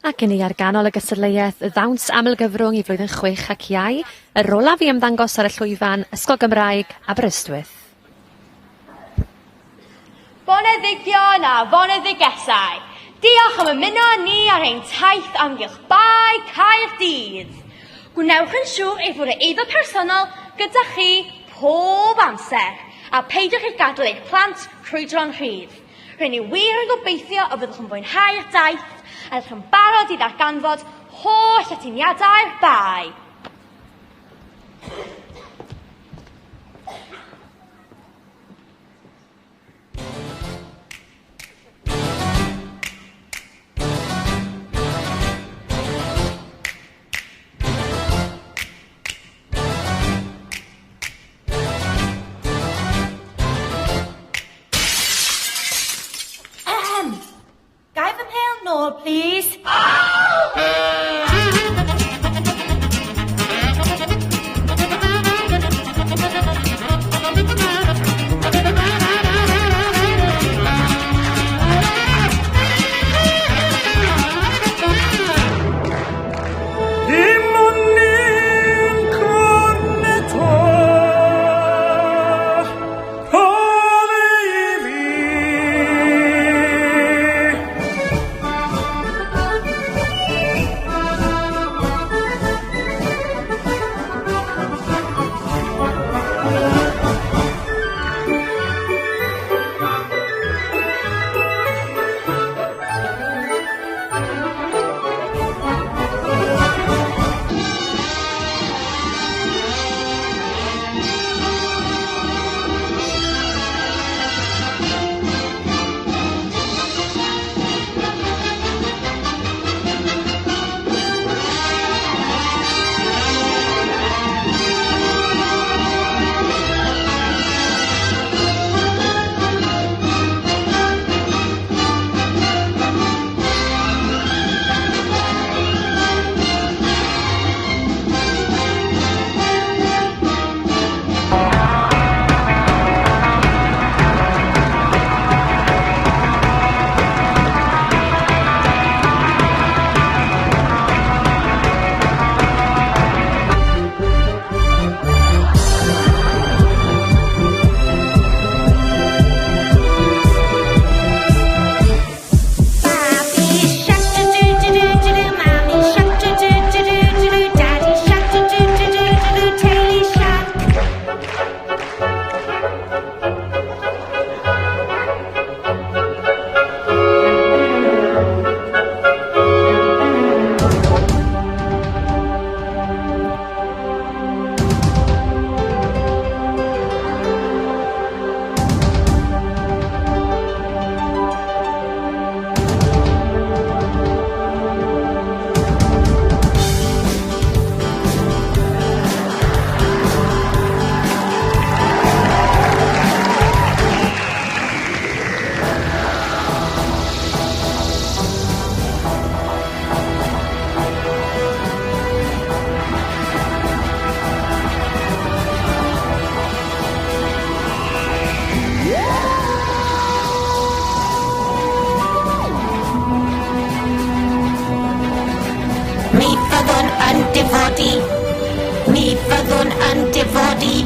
Ac yn ni ar ganol y gystadleuaeth y ddawns amlgyfrwng i flwyddyn chwech ac iau, yr olaf i ymddangos ar y llwyfan, Ysgol Gymraeg Aberystwyth. Boneddigion a foneddigesau, diolch am ymuno â ni ar ein taith amgylch Bae Caerdydd. Gwnewch yn siŵr ei fod y eiddo personol gyda chi pob amser, a peidiwch â gadael eich plant crwydro'n rhydd. Rŷn ni wir yn gobeithio y byddwch yn fwynhau'r daith a ydych yn barod i ddarganfod holl atyniadau'r Bae. Ahem! Ga i fy mhêl nôl, plîs? Dim ond un cornet oll, rhodd i fi. Baby shark doo doo doo doo doo doo, mommy shark doo doo doo doo doo doo, daddy shark doo doo doo doo doo doo, teulu shark. Mi fyddwn yn difodi. Mi fyddwn yn difodi.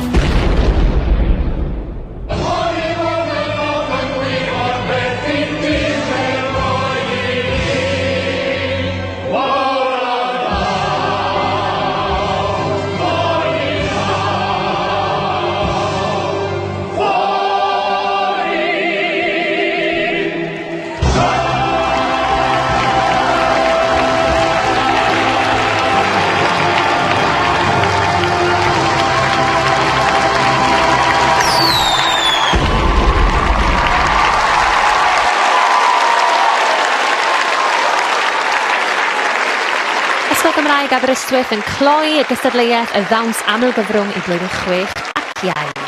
Ysgol Gymraeg Aberystwyth yn cloi y gystadleuaeth y ddawns amlgyfrwng i blwyddyn chwech ac iau.